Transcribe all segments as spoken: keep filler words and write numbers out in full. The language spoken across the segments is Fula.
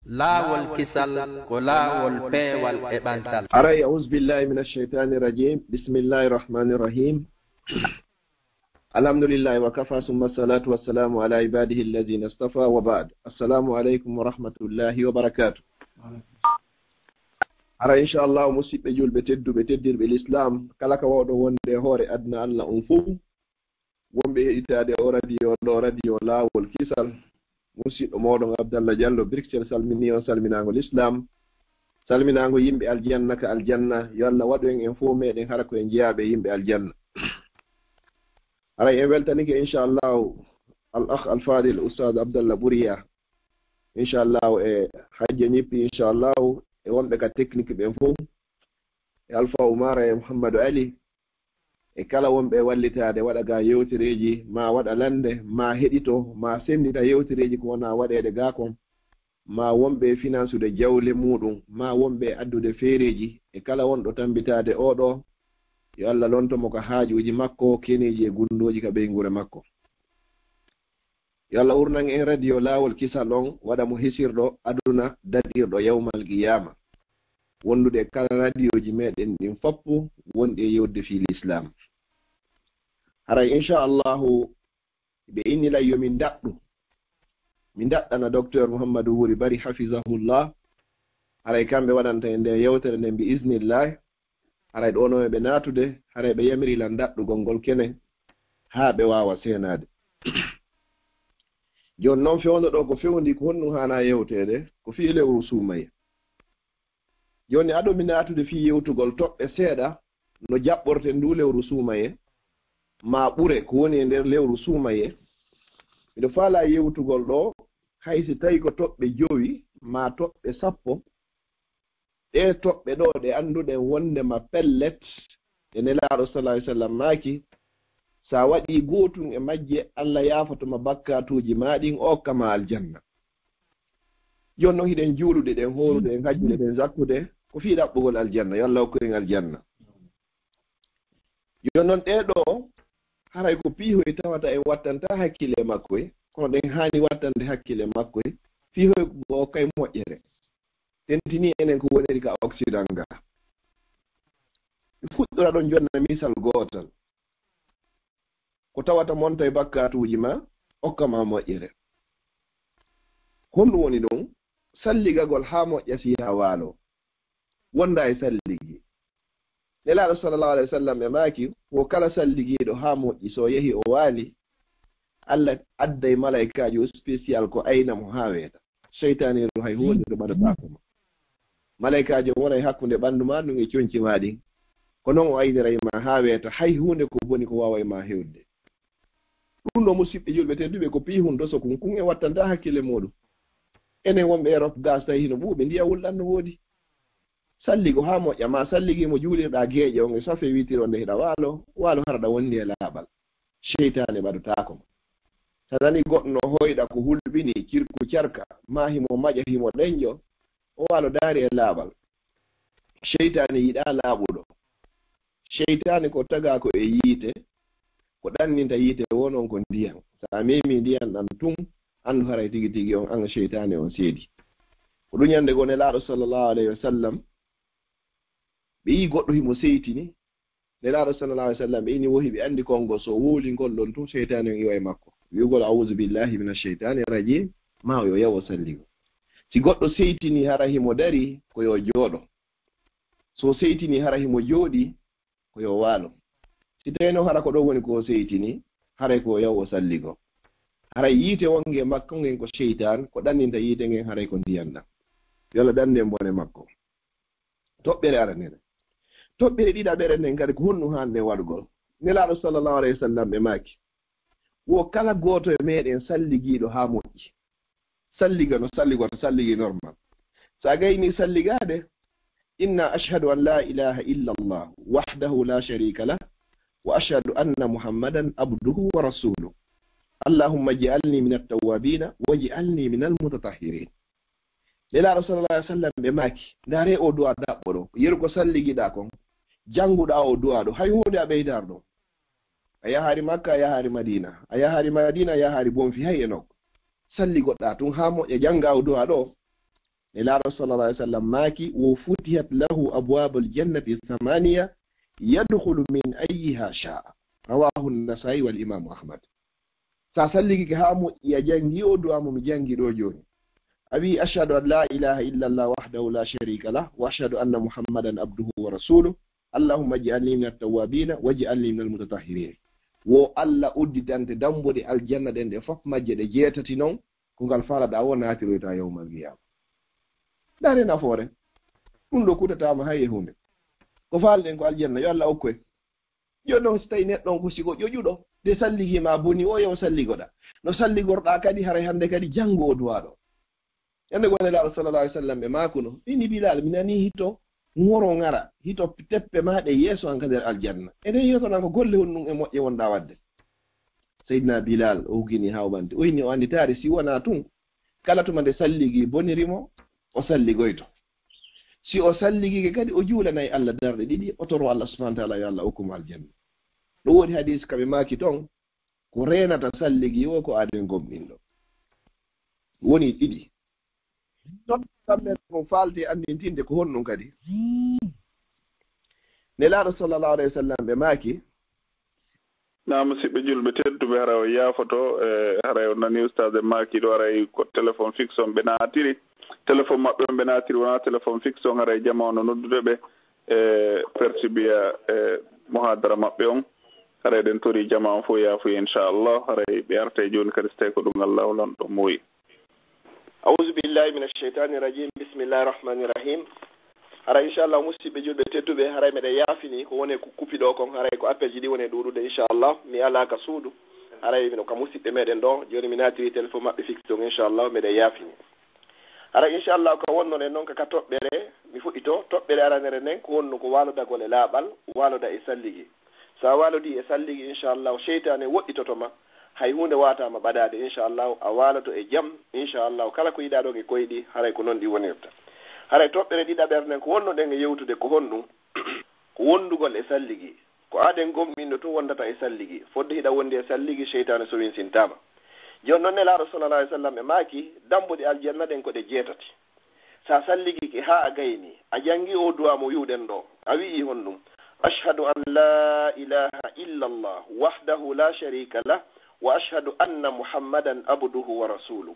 Laawol kisal ko laawol peewal e ɓantal. Aray, أعوذ بالله من الشيطان الرجيم. بسم الله الرحمن الرحيم. الحمد لله وكفى، ثم الصلاة والسلام على عباده الذين اصطفى، وبعد. السلام عليكم ورحمة الله وبركاته. Hara, inchallahu, musiɓɓe julɓe tedduɓe, teddirɓe l'islam, kala ka wawɗo wonde e hoore aduna Allah on fow, wonɓe heɗitaade o radio ɗo, radio Laawol Kisal, musiɗɗo mooɗon Abdallah Diallo, Bruxelles, salmini on salminaango l'islam, salminaango yimɓe aljanna ka aljanna. Yo Allah waɗu en, en fow meɗen hara ko en jeyaaɓe yimɓe aljanna. Haray en weltanike, inchallahu, al akh al fadil, Oustaz Abdallah Ɓuriya, inchallahu, e Hajja Ñippi, inchallahu, e wonɓe ka technique ɓen fow, e Alfa Umara e Mouhamadou Ali, e kala wonɓe e wallitaade, waɗa ga yewtereeji, ma waɗa lannde, ma heɗito, ma senndita yewtereeji ko wona waɗeede ga kon, ma wonɓe e finansude jawle muɗum, ma wonɓe e addude feereeji, e kala wonɗo tammbitaade oo ɗoo, yo Allah lonto mo ka haajuuji makko, keneeji e gunndooji ka ɓeynguure makko. Yo Allah urnan en radio Laawol Kisal on, waɗa mo hisirɗo aduna, daɗirɗo yawmal qiyaama, wondude e kala radioji meɗen ɗin foppu wonɗi e yewtde fii l'islam. Haray, inchallahu, ɓe inni lan yo min daɗɗu, min daɗɗana docteur Mouhamadou Wuri Bari, hafizahullah. Haray kamɓe waɗanta en nde yewtere nden, bi isnillahi. Haray ɗo no ɓe naatude, haray ɓe yamiri lan daɗɗugol ngol kene haa ɓe waawa seenaade. Jooni non, fewndo ɗo ko fewndi, ko honɗum haana yewteede, ko fii lewru suumaye. Jooni, ado mi naatude fii yewtugol toɓɓe seeɗa no jaɓɓorten ndu lewru suumaye, ma ɓure ko woni e nder lewru suumaye, miɗo faalaa yewtugol ɗo, hay si tawi ko toɓɓe jowi ma toɓɓe sappo, ɗee toɓɓe ɗoo ɗe annduɗen wonndema pellet, e Nelaaɗo sallallahu alaihi wasallam maaki, sa waɗii gootum e majje, Allah yaafoto ma bakkaatuuji ma ɗin, o okka ma aljanna. Jooni non, hiɗen juulude, ɗen hoorude, en hajjude, ɗen zakkude, ko fii ɗaɓɓugol aljanna, yo Allah okku en aljanna. Yo non ɗee ɗoo, haray ko piihoy tawata en wattanta hakkille makkoy, kono ɗen haani wattande hakkille makkoy, piihoy ko kay moƴƴere. Tentini enen ko woniri ka Occident ga. Mi fuɗɗora ɗon jonna misal gootal. Ko tawata monta e bakkaatuuji ma, okka ma moƴƴere. Honɗum woni ɗum? Salligagol haa moƴƴa si yaa waalo. Wonda e salligi. Nelaaɗo sallallahu alaihi wasallam ɓe maaki, wo kala salligiiɗo haa moƴƴi, so yehi o waali, Allah adday malaykaajo spécial ko ayna mo haa weeta. Seytaane ɗo hay huunde ɗo ɓadataako ma. Malaykaajo wonay hakkunde ɓanndu ma ndun e conci ma ɗin. Ko non o ayniray ma haa weeta, hay huunde ko boni ko waaway ma hewde. Ɗum ɗo, musiɓɓe julɓe tedduɓe, ko piihun doso kun, kun e wattanta hakkille muɗum. Enen wonɓe Europe, gas tawi hino ɓuuɓi, ndiyam wulɗan no woodi. Salligo haa moƴƴa, ma salligi mo juulirɗa geeƴe on e safe witiri on nde hiɗa waalo, waalo hara ɗa wondi e laaɓal. Seytaane ɓadataako ma. Sa nani goɗɗo no hoyɗa ko hulɓini, cirku carka, ma himo maƴa, himo ɗenƴo, o waalo daari e laaɓal. Seytaane yiɗaa laaɓuɗo. Seytaane ko tagaa ko e yiite, ko ɗanninta yiite woo non ko ndiyan. Sa meemi ndiyan ɗan tun, anndu haray tigi tigi on an seytaane on seedi. Ko ɗum ñande goo Nelaaɗo sallallahu alayhi wa sallam, ɓe yii goɗɗo himo seytini. Nelaaɗo sallallahu alayhi wa sallam ɓe ini wohi ɓe anndi konngol, so wowlingol ɗon tun, seytaane on iwa e makko. Wi'ugol, "A'udhu billahi minash shaytani rajim," ma o yo yaw o salligo. Si goɗɗo seytini hara himo dari, ko yo jooɗo. So seytini hara himo jooɗi, ko yo waalo. Si tawino hara ko ɗon woni ko o seytini, haray ko yaw o salligo. Haray yiite wonge makko ngen ko seytaan, ko ɗanninta yiite ngen haray ko ndiyan ɗan. Yo Allah ɗannin en bone makko. Toɓɓere aranere. Toɓɓere ɗiɗaɓere nden kadi ko honɗum haanɗen waɗugol? Nelaaɗo sallallahu alayhi wa sallam ɓe maaki, wo kala gooto e meɗen salligiiɗo haa moƴƴi. Salliga no salligorta salligi normal. Sa gayni salligaade, inna ashhadu an la ilaha illa Allah wahdahu la sharika lah, wa ashhadu anna Muhammadan abduhu wa rasuluh. Allahumma ij'alni min at-tawwabina waj'alni min al-mutatahhirin. Nelaaɗo sallallahu alaihi wasallam ɓe maaki, ndaare o du'a daɓɓo ɗo, yeru ko salligiɗa kon, janguɗa o du'a ɗo, hay huunde a ɓeydarɗo. A yahari Makka, a yahari Madina, a yahari Madina, a yahari Bonfi, hay e nokku. Salligoɗa tun haa moƴƴa, janga o du'a ɗo. Nelaaɗo sallallahu alayhi wa sallam maaki, "Wo futihat lahu abwabul jannati thamaniya, yadkhulu min ayyiha sha'a." Rawahu an-Nasa'i wal Imam Ahmad. Sa salligike haa moƴƴi, a janngi o du'a mo mi janngi ɗo jooni. A wi'i, "Ashhadu an la ilaha illa Allah wahdahu la sharika lah, wa ashhadu anna Muhammadan abduhu wa rasuluh. Allahumma ij'alni min at-tawwabina, waj'alni min al-mutatahhirin." Wo Allah udditante dambuɗe aljanna ɗen ɗe fof majje ɗe jeetati non, ko ngal faalaɗa o naatiroyta yawmal qiyama. Ndaare nafoore. Ɗum ɗo kutatama hay e hunde. Ko faalɗen ko aljanna, yo Allah okku en. Jooni noon, so tawi neɗɗo on ko siko ƴoƴuɗo, de salligi ma boni, o yo salligoɗa. No salligorɗa kadi, haray hannde kadi janngo o duwaɗo. Ñande goo Nelaaɗo sallallahu alaihi wasallam ɓe maakuno, "Ini Bilal, mi nani hito ŋoro ŋara, hito teppe ma ɗe yeeso an ka nder aljanna. Enen yeeso nan ko golle honɗum e moƴƴe wonɗa wadde?" Seydina Bilal o huggini haa o ɓanti. O inni o annditaari si wonaa tun, kala tuma nde salligi boniri mo, o salligoyto. Si o salligike kadi, o juulanay Allah darɗe ɗiɗi, o toro Allah subhanahu wa ta'ala yo Allah okku mo aljanna. Ɗo woodi hadis ka ɓe maaki ton, ko reenata salligi o ko aaden gomɗinɗo. Woni ɗiɗi. Ɗon kamɓe ko faalti anndintinde ko honɗum kadi. Nelaaɗo sallallahu alaihi wasallam ɓe maaki, Na musidɓe julɓe tedduɓe, haray o yaafoto, e, haray o nani ustaas e maaki ɗo, haray ko téléphone fixe on ɓe naatiri. Téléphone maɓɓe on ɓe naatiri, wonaa téléphone fixe on, haray jama on no noddude ɓe, e, pertibiya, e, muhadara maɓɓe on. Haray ɗen tori jama on fof yaafuya, inchallah. Haray ɓe arta e jooni kadi, so tawi ko ɗum Allahu lanɗo mooyi. A'udhu billahi minash shaytanir rajim. Bismillahir rahmanir rahim. Haray, inchallah, musidɓe julɓe tedduɓe, haray meɗen yaafini ko woni e ku-, kupi ɗo kon, haray ko appel ji ɗi woni e ɗuuɗude, inchallah. Mi alaa ka suudu, haray mino ka musidɓe meɗen ɗo, jooni mi naatiri téléphone maɓɓe fixe on, inchallah, meɗen yaafini. Haray, inchallah, ka wonnoɗen noon ka, ka toɓɓere, mi fuɗɗito, toɓɓere aranere nden, ko wonno ko waalodagol e laaɓal, waaloda e salligi. So a waalodii e salligi, inchallah, seytaane woɗɗitoto ma. Hay huunde waataama ɓadaade, inchallah, a waaloto e jam, inchallah, kala ko yiɗaa ɗon e koyɗi, haray ko noon ɗi wonirta. Haray toɓɓere ɗiɗaɓere nden, ko wonnoɗen e yewtude ko honɗum? Ko wondugol e salligi. Ko aaden gomɗinɗo tun wondata e salligi. Fodde hiɗa wondi e salligi, seytaane sowinsintaama. Jooni noon Nelaaɗo sallallahu alaihi wasallam e maaki, dambuɗe aljanna ɗen ko ɗe jeetati. Sa salligike haa a gayni, a janngi o du'a mo wi'uɗen ɗo, a wi'i honɗum? "Ashhadu an la ilaha illa Allah wahdahu la sharika lah, wa ashhadu anna Muhammadan abduhu wa rasuluh.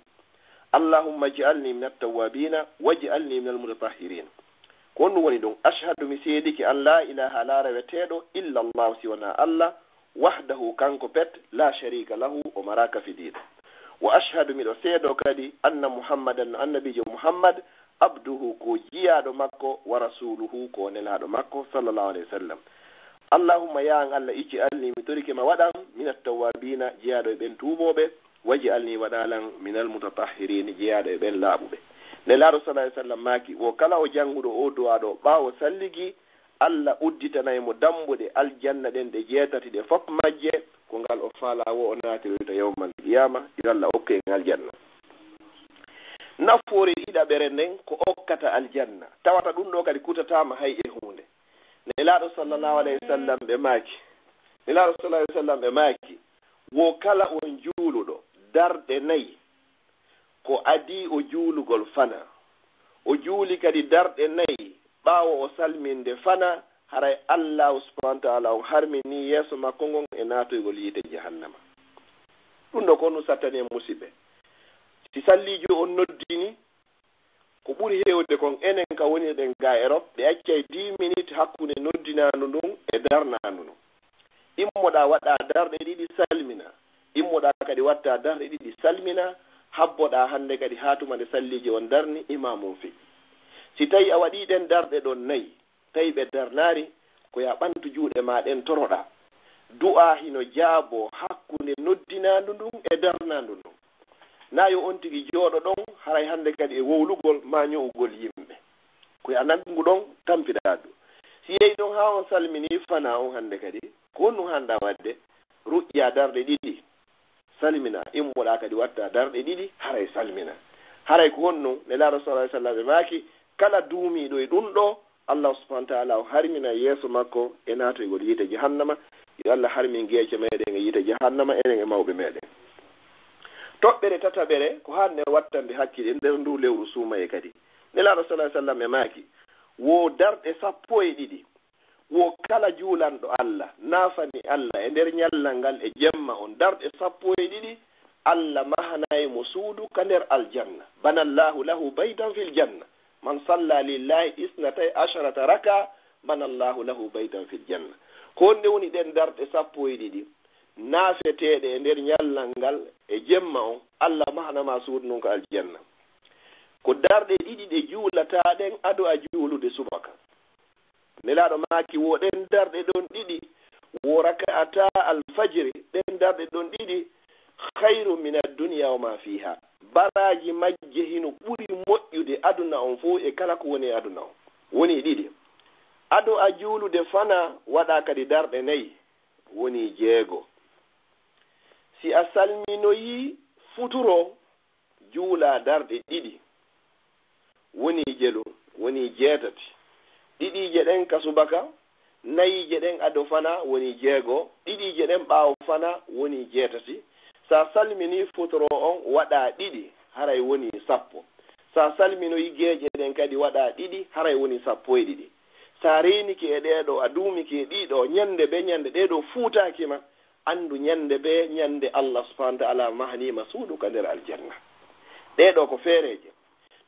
Allahumma ij'alni min at-tawwabina, waj'alni min al-mutatahhirin." Ko honɗum woni ɗum? "Ashhadu, mi seedike, an la ilaha, la reweteeɗo, illa Allah, si wonaa Allah, wahdahu, kanko pet, la sharika lahu, o maraa kafidiiɗo. Wa ashhadu, miɗo seedo kadi, anna Muhammadan, no annabiijo Muhammad, abduhu, ko jiyaaɗo makko, wa rasuluhu, ko nelaaɗo makko, sallallahu alaihi wasallam. Allahumma, ya an Allah, ij'alni, mi torike ma waɗan, min at-tawwabina, jiyaaɗo e ɓen tuubooɓe, waj'alni, waɗa lan, min al-mutatahhirin, jiyaaɗo e ɓen laaɓuɓe." Nelaaɗo, sallallahu alaihi wasallam, maaki, wo kala o jannguɗo o du'a ɗo ɓaawo salligi, Allah udditanay mo dambuɗe aljanna ɗen ɗe jeetati, ɗe fof majje ko ngal o faalaa wo o naatiroyta yawmal qiyama. Yo Allah okku en aljanna. Nafoore ɗiɗaɓere nden ko okkata aljanna, tawata ɗum ɗo kadi kutataama hay e huunde. Nelaaɗo sallallahu alaihi wasallam ɓe maaki, Nelaaɗo sallallahu alaihi wasallam ɓe maaki, wo kala on juuluɗo darɗe nayi, ko adii o juulugol fana. O juuli kadi darɗe nayi, ɓaawo o salminde fana, haray Allaahu subhaanahu wa ta'aala on harminii yeeso makko ngon e naatoygol yiite jahannama. Ɗum ɗo ko honɗum sattani en, musiɓɓe? Si salliijo on noddini, ko ɓuri heewde kon enen ka wonirɗen ga Erop, ɓe accay dix minutes hakkunde noddinaandu ndun e darnaandu ndun. Immoɗaa waɗaa darɗe ɗiɗi salmina, immoɗaa kadi wattaa darɗe ɗiɗi salmina, habboɗaa hannde kadi haa tuma nde salliijo on darni, imaamu on feƴƴi. Si tawii a waɗii ɗen darɗe ɗon nayi, tawi ɓe darnaari, ko yo a ɓantu juuɗe maa ɗen toroɗaa. Du'aa hino jaaboo hakkunde noddinaandu ndun e darnaandu ndun. Naa yo on tigi jooɗo ɗon, haray hannde kadi e wowlugol maa ño'ugol yimɓe. Ko yo a nanngu ɗon, tampiɗaa du. Si yehi ɗon haa on salminii fanaa on hannde kadi, ko honɗum haanɗaa waɗde? Ruƴƴaa darɗe ɗiɗi, salminaa, immoɗaa kadi wattaa darɗe ɗiɗi, haray salminaa. Haray ko honɗum? Nelaaɗo sallallahu alaihi wasallam ɓe maaki, kala duumiiɗo e ɗum ɗo, Allah subhanahu wa ta'ala o harmina yeeso makko e naatoygol yiite jahannama. Yo Allah harmin geece meɗen e yiite jahannama, enen e mawɓe meɗen. Toɓɓere tataɓere ko haanɗen wattande hakkil e nder ndu lewru suumaye kadi. Nelaaɗo sallallahu alaihi wasallam e maaki, wo darɗe sappo e ɗiɗi, wo kala juulanɗo Allah, naafani Allah e nder ñallal ngal e jemma on, darɗe sappo e ɗiɗi, Allah mahanay mo suudu ka nder aljanna. Banallahu lahu baytan fil janna. Man salla lillahi isnatay asharata raka, banallahu lahu baytan fil janna. Ko honɗe woni ɗen darɗe sappo e ɗiɗi? Naafeteeɗe e nder ñallal ngal e jemma on, Allah mahana ma suudu ndun ka aljanna. Ko darɗe ɗiɗi ɗe juulataa ɗen ado a juulude subaka. Nelaaɗo maaki, wo ɗen darɗe ɗon ɗiɗi, wo raka'ata alfajiri, ɗen darɗe ɗon ɗiɗi, khairu min ad-dunya wa ma fiha. Baraaji majje hino ɓuri moƴƴude aduna on fow e kala ko woni e aduna on. Woni ɗiɗi. Ado a juulude fana, waɗa kadi darɗe nayi, woni jeego. Si a salminoyi futuro, juula darɗe ɗiɗi, woni jelu, woni jeetati. Ɗiɗiije ɗen ka subaka, nayiije ɗen ado fana, woni jeego. Ɗiɗiije ɗen ɓaawo fana, woni jeetati. Sa salmini futuro on, waɗa ɗiɗi, haray woni sappo. Sa salminoyi geeƴe ɗen kadi, waɗa ɗiɗi, haray woni sappo e ɗiɗi. Sa reenike e ɗee ɗoo, a duumike e ɗii ɗoo, ñande be ñande ɗee ɗoo fuutaaki ma, anndu ñande be ñande Allah subhanahu wa ta'ala mahaniima suudu ka nder aljanna. Ɗee ɗoo ko feereeje.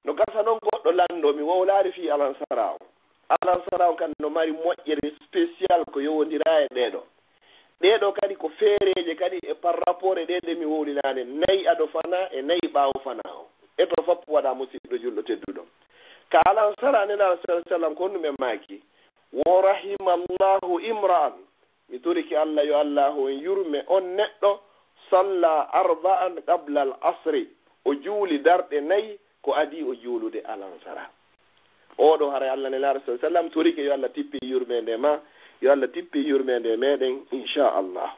No gasa non goɗɗo lanndoo mi, wowlaare fii alansara on. Alansara on kan no mari moƴƴere spécial ko yowondiraa e ɗee ɗoo. Ɗee ɗoo kadi ko feereeje kadi e par rapport e ɗee ɗe mi wowlinaade, nayi ado fana e nayi ɓaawo fana on. E to fop waɗa musiɗɗo julɗo tedduɗo. Ka alansara Nelaaɗo sallallahu alaihi wasallam ko honɗum ɓe maaki? Wo rahimallahu imra'an. Mi torike Allah, yo Allah on yurme on neɗɗo, salla arba'an qabla al asri, o juuli darɗe nayi ko adii o juulude alansara. Oo ɗoo haray Allah Nelaaɗo sallallahu alaihi wasallam torike, yo Allah tippi yurmeende ma, yo Allah tippi yurmeende meɗen, insha Allah.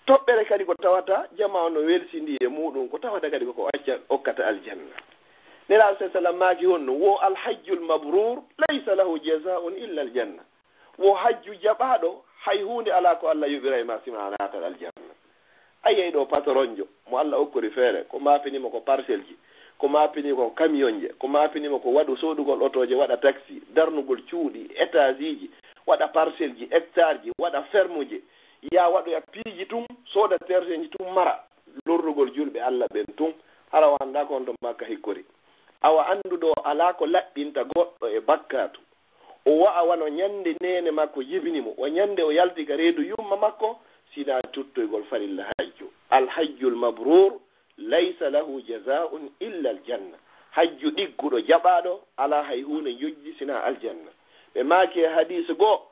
Toɓɓere kadi ko tawata jamaa on no welsindii e muuɗum, ko tawata kadi ko ko acca okkata aljanna. Nelaaɗo sallallahu alaihi wasallam maaki honɗum? Wo alhajjul mabrur laysa lahu jazaa'un illa aljanna. Wo hajju jaɓaaɗo, hay huunde alaa ko Allah yoɓiray ma sina a naatat aljanna. A yi'ay ɗoo patronjo mo Allah okkori feere, ko maapini mo ko parcelleji, ko maapini ko kamiyonje, ko maapini mo ko waɗu soodugol otooje, waɗa taxi, darnugol cuuɗi, étageji, waɗa parcelleji, hectareji, waɗa fermeji, yaa waɗoya piiji tun, sooda terreauji tun, mara, lorrugol julɓe Allah ɓen tun, hara o anndaa ko honto Makka hikkori. Awa anndu ɗoo alaa ko laɓɓinta goɗɗo e bakkaatu. O wa'a wano ñande neene makko jibini mo, wa ñande o yalti ka reedu yumma makko, sina tuttoygol farilla hajju. Alhajjul mabrur laysa lahu jazaa'un illa aljanna. Hajju ɗigguɗo jaɓaaɗo alaa hay huunde jojji sina aljanna. Ɓe maaki e hadiis goo,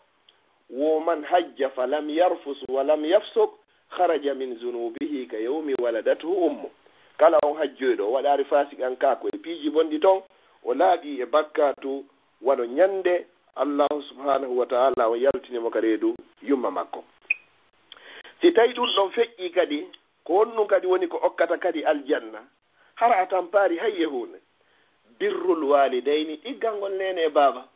wo man hajja falam yarfus wa lam yafsuq kharaja min zunubihi ka yawmi waladathu ummu. Kala on hajjoyɗo o waɗaali faasiqankaaku e piiji bonɗi ton, o laaɓii e bakkaatu wano ñande Allahu subhanahu wa ta'ala o yaltini mo ka reedu yumma makko. Si tawi ɗum ɗon feƴƴi kadi, ko honɗum kadi woni ko okkata kadi aljanna? Hara a tampaari hay e huunde. Birrul walidayni, ɗiggangol neene e baaba.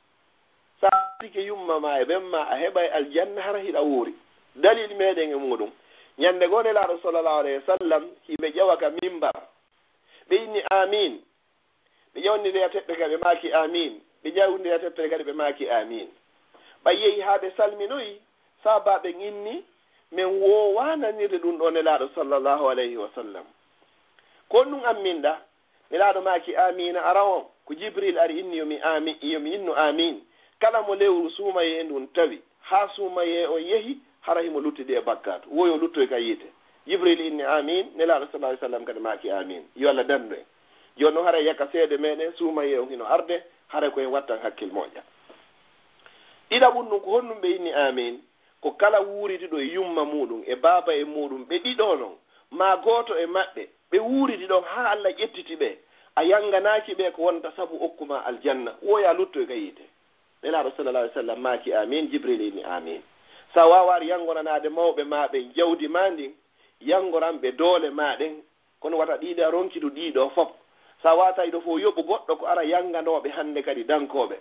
Sa ɓattike yumma ma e ɓen ma, a heɓay aljanna hara hiɗa wuuri. Dalil meɗen e muuɗum. Ñande goo Nelaaɗo sallallahu alayhi wa sallam, hiɓe ƴawa ka mimbar. Ɓe inni, "Amin." Ɓe ƴawni ndeya teɓɓe ka ɓe maaki, "Amin." Ɓe ƴawni ndeya teɓɓe kadi ɓe maaki, "Amin." Ɓay yehi haa ɓe salminoyi, saabaaɓe inni, "Men woowaa nanirde ɗum ɗo Nelaaɗo sallallahu alayhi wa sallam. Ko honɗum amminɗa?" Nelaaɗo maaki, "Amiina aran on, ko Jibril ari inni yo mi ami-, yo mi innu amin. Kala mo lewru suumayee ndun tawi, haa suumayee on yehi, hara himo luttidi e bakkaatu. Wo yo luttoy ka yiite." Jibril inni, "Amin." Nelaaɗo sallallahu alayhi wa sallam kadi maaki, "Amin." Yo Allah dandu en. Jooni non haray yaka seede meɗen, suumayee on hino arde, haray ko en wattan hakkil moƴƴa. Ɗiɗaɓun ɗum, ko honɗum ɓe inni amin? Ko kala wuurituɗo e yumma muuɗum e baaba e muuɗum, ɓe ɗiɗo non, maa gooto e maɓɓe, ɓe wuuriti ɗon haa Allah ƴettiti ɓe, a yanganaaki ɓe ko wonta sabu okku ma aljanna, wo yo a luttoy ka yiite. Nelaaɗo sallallahu alaihi wasallam maaki, "Amin." Jibril inni, "Amin." Sa waawaari yangonanaade mawɓe ma ɓen jawdi ma ndin, yangoran ɓe doole ma ɗen, kono wata ɗiɗo a ronkitu ɗiɗo fop. Sa waawataa ɗo fof, yoɓu goɗɗo ko ara yanganooɓe hannde kadi dankooɓe.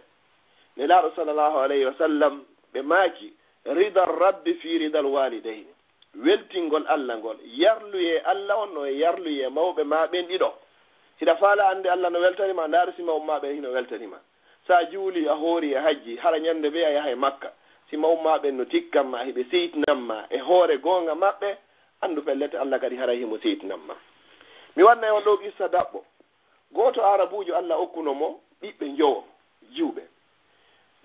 Nelaaɗo sallallahu alayhi wa sallam, ɓe maaki, "Rida rabbi fi rida alwalidayni." weltingol Alla ngol. Yarluyee Alla on no e yarluyee mawɓe maa ɓen ɗiɗo. Hiɗa faalaa annde Alla no weltani ma, ndaaru si mawɓe maa ɓen hino weltani ma. So a juulii, a hoorii, a hajjii, hara ñannde bee a yahay Makka. Si mawɓe maa ɓen no tikkan ma, hiɓe seytinan ma e hoore goonga maɓɓe, anndu pellet Alla kadi haray himo seytinan ma. Mi wannay on ɗoo qissa daɓɓo. Gooto Aarabuujo Alla okkuno mo ɓiɓɓe njowo, jiwɓe.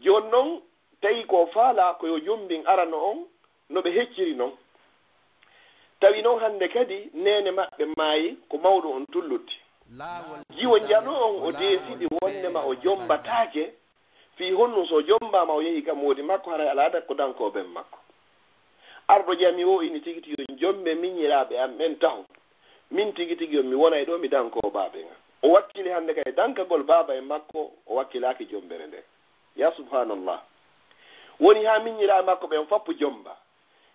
Jooni non, tawi ko faalaa ko yo jommbin arano on no ɓe hecciri non. Tawi non hannde kadi neene maɓɓe maayi ko mawɗo on tullutti. Jiwo njano on o deesidi wonnde ma o jommbataake, fii honno so o jommbaama o yehi ka moodi makko haray alaa ko dankoo ben makko. Arɗo ƴami o ini tigi tigi on jommbee miñiraaɓe am ɓen taho. Min tigi tigi on mi wonay ɗoo mi dankoo baaba en. O wakkili hannde kadi dankagol baaba en makko, o wakkilaaki jommbere nden. Ya subhanallah. Woni haa miñiraaɓe makko ɓen foppu jommba.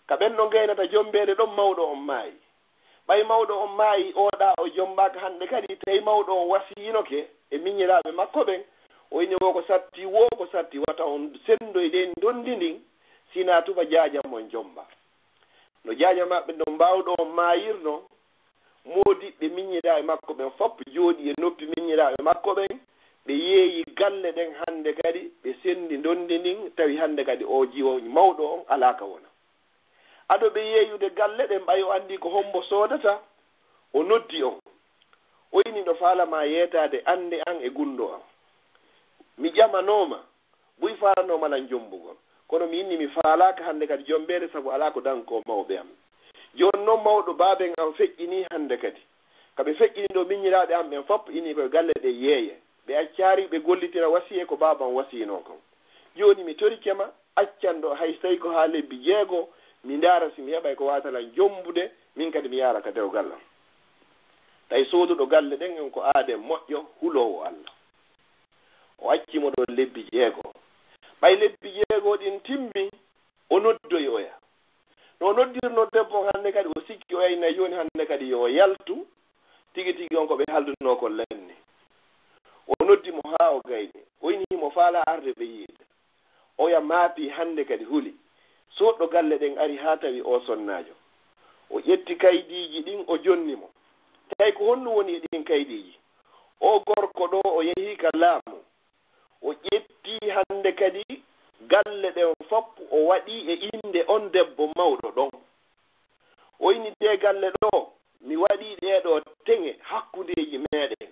Ka ɓen no gaynata jommbeede ɗon mawɗo on maayi. Ɓay mawɗo on maayi, oɗa o jommbaaka hannde kadi, tawi mawɗo on wasiyinoke e miñiraaɓe makko ɓen, o ini wo ko satti, wo ko satti, wata on senndoy ɗen ndonndi ndin, si naa tuba jaaja mon jommba. No jaaja maɓɓe no mawɗo on maayirno, moodiɓɓe miñiraaɓe makko ɓen fop jooɗi e noppi miñiraaɓe makko ɓen, ɓe yeeyi galle ɗen hannde kadi, ɓe senndi ndonndi ndin, tawi hannde kadi o jiwo mawɗo on alaa ka wona. Ado ɓe yeeyude galle ɗen, ɓay o anndi ko hombo soodata, o noddi on. O ini ɗo faala ma yeetaade annde an e gunndo an. Mi ƴamanooma, buy faalanooma lan jommbugol. Kono mi inni mi faalaaka hannde kadi jommbeede sabu alaa ko dankoo mawɓe am. Jooni non mawɗo baaben am feƴƴinii hannde kadi. Ka ɓe feƴƴini ɗo miñiraaɓe am ɓen fop ini koye galle ɗe yeeye. Ɓe accaari ɓe gollitira wasiyee ko baaban wasiyinoo kon. Jooni mi torike ma, accan ɗo hay so tawi ko haa lebbi jeego, mi ndaara si mi heɓay ko waawata lan jommbude, min kadi mi yaara ka dewgal am. Tawi sooduɗo galle ɗen en ko aaden moƴƴo, huloowo Alla. O acci mo ɗon lebbi jeego. Ɓay lebbi jeego ɗin timmi, o noddoyi oya. No o noddirnoo debbo on hannde kadi, o sikki oya ina jooni hannde kadi yo o yaltu, tigi tigi on ko ɓe haldunoo kon lanni. O noddi mo haa o gayni. O ini himo faalaa arde ɓe yiide. Oya maapi hannde kadi huli. Sooɗɗo galle ɗen ari haa tawi oo sonnaajo. O ƴetti kaydiiji ɗin, o jonni mo. Tawi ko honɗum woni e ɗin kaydiiji? Oo gorko ɗoo o yehii ka laamu. O ƴetti hannde kadi galle ɗen fop o waɗi e innde on debbo mawɗo ɗon. O ini ɗee galle ɗoo, mi waɗii ɗee ɗoo teŋe hakkundeeji meeɗen.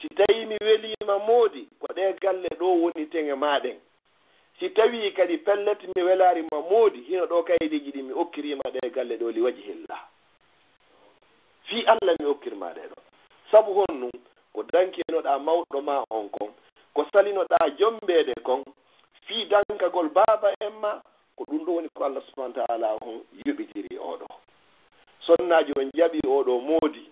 Si tawii mi welii ma moodi, ko ɗee galle ɗoo woni teŋe maa ɗen. Si tawii kadi pellet mi welaari ma moodi, hino ɗoo kaydiiji ɗi mi okkiri ma ɗee galle ɗoo li wajhillah. Fii Alla mi okkir ma ɗee ɗoo. Sabu honɗum? Ko dankinoɗaa mawɗo maa on kon, ko salinoɗaa jommbeede kon, fii dankagol baaba en maa, ko ɗum ɗoo woni ko Alla subhanahu wa ta'ala on yoɓitiri oo ɗoo. Sonnaajo on jaɓi oo ɗoo moodi,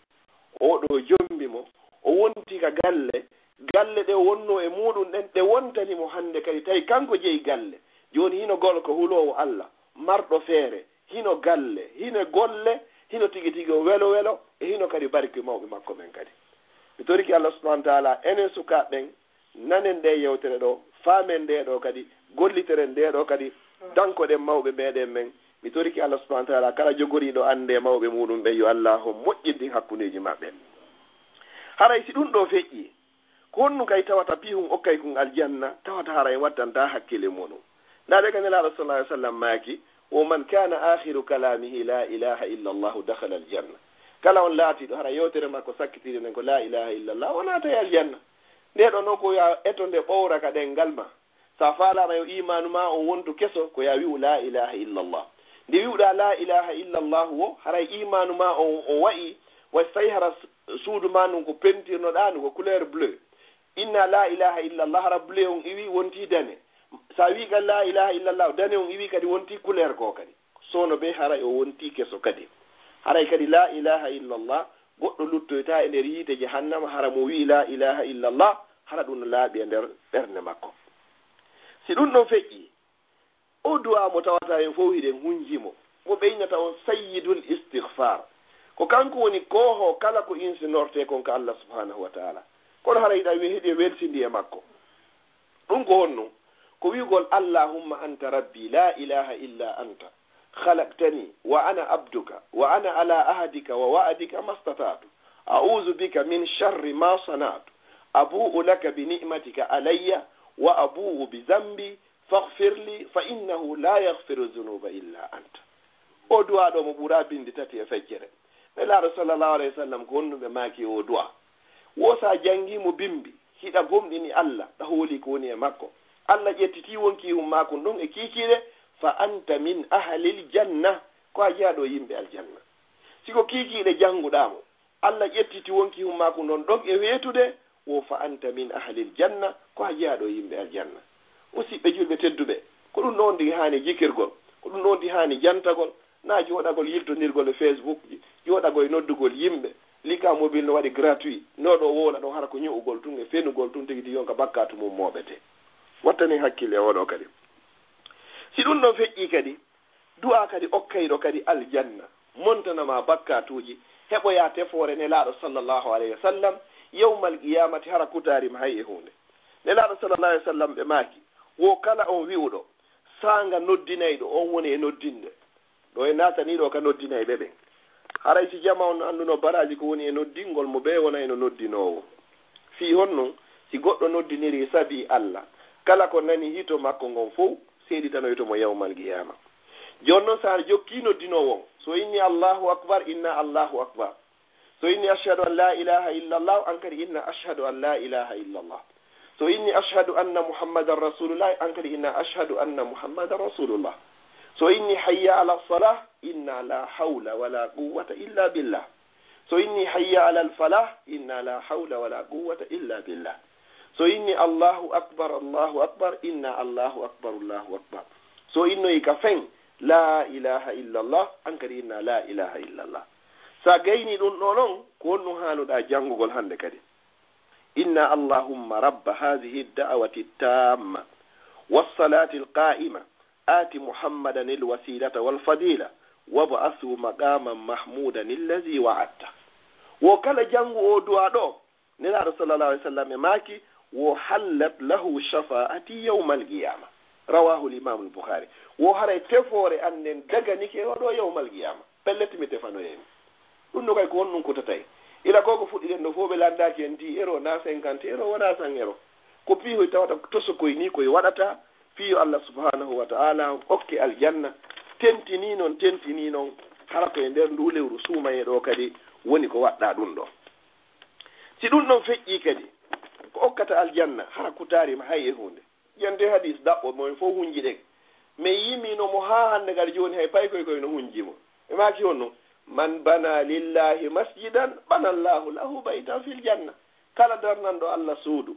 oo ɗoo jommbi mo, o wonti ka galle, galle ɗe wonnoo e muuɗum ɗen, ɗe wontani mo hannde kadi, tawi kanko jeyi galle. Jooni hino gorko huloowo Alla, marɗo feere, hino galle, hino golle, hino tigi tigi o welo welo, e hino kadi barki mawɓe makko ɓen kadi. Mi torike Alla subhanahu wa ta'ala, enen sukaaɓe ɓen, nanen ɗee yewtere ɗoo, faamen ndee ɗoo kadi, golliteren ndee ɗoo kadi, dankoɗen mawɓe meeɗen ɓen. Mi torike Alla subhanahu wa ta'ala, kala jogoriiɗo annde mawɓe muuɗum ɓen, yo Alla on moƴƴin ɗin hakkundeeji maɓɓe. Haray si ɗum ɗoo feƴƴii, ko honɗum kay tawata pihun okkay kun aljanna, tawata haray wattantaa hakkille muuɗum? Ndaa ɗe ka Nelaaɗo sallallahu alaihi wasallam maaki, "Wa man kana akhiru kalamihi la ilaha illa Allah dakhala aljanna." Kala on laatiiɗo hara yewtere makko sakkitiinde nden ko la ilaha illa Allah, o naatay aljanna. Nde ɗo non ko ya eto nde ɓowra ka ɗenngal ma. Sa faalaama yo iimaanu ma on wontu keso, ko ya wi'u la ilaha illa Allah. Nde wi'uɗaa la ilaha illa Allah wo, haray iimaanu ma on o wa'i, way so tawi hara s-, suudu ma ndun ko pentirnoɗaa ndun ko couleur bleu. Inna la ilaha illa Allah, hara bleu on iwi wonti dane. Sa wi'i ka la ilaha illa Allah, dane on iwi kadi wonti couleur goo kadi. Soono be haray o wonti keso kadi. Haray kadi la ilaha illa Allah, goɗɗo luttoyta e nder yiite jahannama, hara mo wi'i la ilaha illa Allah, hara ɗum no laaɓi e nder ɓernde makko. Si ɗum ɗon feƴƴi, o du'a mo tawata en fow hiɗen hunji mo, mo ɓeynata on sayyidul istighfar. Ko kanko woni kooho kala ko insinorte kon ka Allah subhanahu wa ta'ala. Kono hara hiɗa wi-, hiɗe weltindi e makko. Ɗum ko honno? Ko wi'ugol, "Allahumma anta rabbi, la ilaha illa anta, خلقتني وأنا عبدك وأنا على عهدك ووعدك ما استطعت. أعوذ بك من شر ما صنعت. أبوء لك بنعمتك علي وأبوء بذنبي فاغفر لي فإنه لا يغفر الذنوب إلا أنت. O du'aa ɗo mo ɓuraa binndi tati e feccere. Nelaaɗo sallallahu alayhi wa sallam ko honɗum ɓe maaki o du'aa. Wo so a janngii mo bimmbi, hiɗa gomɗini Alla, ɗa hoolii ko woni e makko. Alla ƴettitii wonkiihun maakun ɗun e kiikiiɗe, fa anta min ahlil janna, ko a jeyaaɗo yimɓe aljanna. Si ko kiikiiɗe jannguɗaa mo, Alla ƴettiti wonkiihun maakun ɗon ɗon e weetude, wo fa anta min ahlil janna, ko a jeyaaɗo yimɓe aljanna. Musiɓɓe julɓe tedduɓe, ko ɗum ɗon ɗi haani jikirgol, ko ɗum ɗon ɗi haani jantagol, na jooɗagol yiltondirgol e Facebook ji, jooɗagol e noddugol yimɓe, liika mobil no waɗi gratuit, no ɗo wowla ɗon hara ko ñu'ugol tun e fenugol tun tigi tigi on ka bakkaatu mum mooɓete. Wattanen hakkille e oɗo kadi. Si ɗum ɗon feƴƴii kadi, du'aa kadi okkayɗo kadi aljanna, montana ma bakkaatuuji, heɓoyaa tefoore Nelaaɗo sallallahu alayhi wa sallam, yawmal qiyaamati hara kutaari ma hay e huunde. Nelaaɗo sallallahu alayhi wa sallam ɓe maaki, wo kala on wi'uɗo, saanga noddinayɗo, on woni e noddinde. Ɗo e naataniiɗo ka noddinayɓe ɓen. Haray si jama on annduno baraaji ko woni e noddingol mo ɓe wona eno noddinoowo. Fii honno, si goɗɗo noddinirii sabii Alla, kala ko nani hito makko ngon fow, seeditanoyto mo yawmal qiyaama. Jooni non, so a jokkii noddinoowo on, so inni Allahu akbar, inna Allahu akbar. So inni ashhadu an la ilaha illa Allah, an kadi inna ashhadu an la ilaha illa Allah. So inni ashhadu anna Muhammadan rasulullah, an kadi inna ashhadu anna Muhammadan rasulullah. So inni hayya ala salah, inna la hawla wala quwwata illa billah. So inni hayya ala al falah, inna la hawla wala quwwata illa billah. So inni Allahu akbar, Allahu akbar, inna Allahu akbar, Allahu akbar. So innoyi ka fen, la ilaha illa Allah, an kadi inna la ilaha illa Allah. Sa gayni ɗum ɗo non, ko honɗum haanuɗa janngugol hannde kadi? Inna Allahumma rabba hadhihi ad-da'wati at-tamma was-salati al-qa'ima, ati Muhammadan al-wasilata wal-fadila, wab'athu maqaman mahmudan alladhi wa'adta. Wo kala janngu o du'a ɗo, Nelaaɗo sallallahu alaihi wasallam e maaki, wo hallat lahu shafa'ati yawmal qiyama. Rawahu al-Imam al-Bukhari. Wo haray tefoore an nden daganike o ɗo yawmal qiyama. Pellet mi tefanoyay mo. Ɗum no kay ko honɗum kutatay? Ila ko ko fuɗɗiɗen ɗo fof ɓe landaaki en dix euro na cinquante euro wona cent euro. Ko piihoy tawata tosokoy ni koy waɗata fii yo Allah subhanahu wa ta'ala okke aljanna. Tentini non, tentini non, hara ko e nder ndu lewru suumaye ɗo kadi woni ko waɗɗa ɗum ɗo. Si ɗum ɗon feƴƴii kadi, ko okkata aljanna, hara kutaari ma hay e huunde. Ƴente hadis ɗaɓɓo mo en fof hunji ɗen. Mi yimino mo haa hannde kadi jooni hay paykoy koy no hunji mo. Ɓe maaki honno, man bana lillahi masjidan, bana Allahu lahu baytan fil janna. Kala darnanɗo Allah suudu,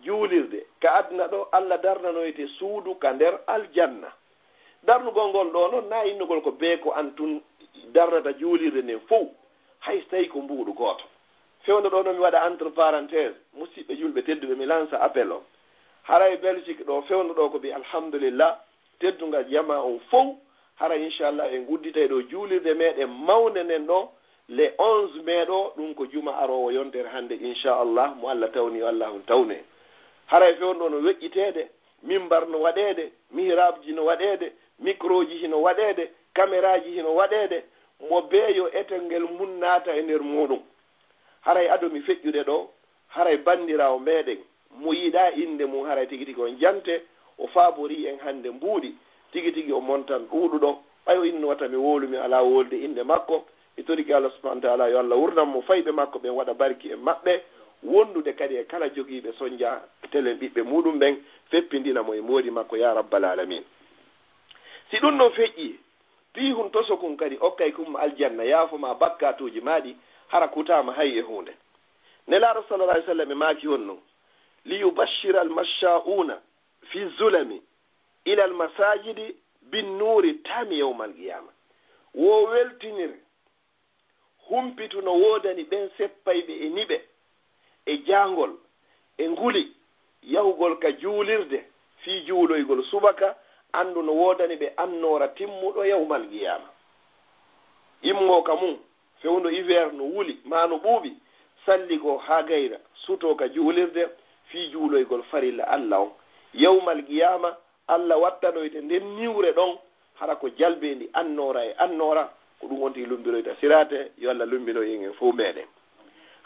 juulirde, ka aduna ɗo, Allah darnanoyte suudu ka nder aljanna. Darnugol ngol ɗo non, na innugol ko bee ko an tun darnata juulirde nden fow, hay so tawi ko mbuuɗu gooto. Fewndo ɗo non mi waɗa entre parenthèse, musiɓɓe julɓe tedduɓe, mi lansa appel o. Haray Belgique ɗo fewndo ɗo ko bi alhamdulillah, teddungal jamaa on fow, hara inchallah en udditay ɗo juulirde meɗen mawnde nden ɗo, le onze mai ɗo, ɗum ko juma aroowo yontere hannde inchallah, mo Allah tawni yo Allah on tawnu en. Haray fewndo no weƴƴiteede, mimbar no waɗeede, mihrabji no waɗeede, microji hino waɗeede, kameraaji hino waɗeede, mo bee yo etengel mun naata e nder muuɗum. Haray ado mi feƴƴude ɗo, haray banndiraawo meɗen mo yiɗaa innde mum, haray tigi tigi on jante, o faaborii en hannde mbuuɗi, tigi tigi o montan ɗuuɗuɗo. Ɓay o inno wata mi wowlu, mi alaa wolde innde makko, mi torike Allah subhanahu wa ta'ala yo Allah wurnan mo fayɓe makko ɓen, waɗa barki e maɓɓe, wondude kadi e kala jogiiɓe sonja telen ɓiɓɓe muɗum ɓen, feppindina mo e moodi makko, ya rabbal alamin. Si ɗum ɗon feƴƴi, piihun tosokun kadi okkay kun aljanna, yaafo ma bakkaatuuji maaɗi, hara kutaama hay e huunde. Nelaaɗo sallallahu alaihi wasallam e maaki honno, liyubashshira almashsha'una fi zulami ila almasajidi binnuuri taami yawmal qiyama. Wo weltinir humpitu no woodani ɓen seppayɓe e niɓe, e jaangol, e nguli, yahugol ka juulirde fii juuloygol subaka, anndu no woodani ɓe annoora timmuɗo yawmal qiyaama. Immoo ka mum, fewndo hiver no wuli, maa no ɓuuɓi, salligoo haa gayra, sutoo ka juulirde fii juuloygol farilla Alla on. Yawmal qiyaama, Alla wattanoyte nden niwre ɗon, hara ko jalbeendi annoora e annoora, ko ɗum wonti lummbiroyta siraate, yo Allah lummbino en en fof meeɗen.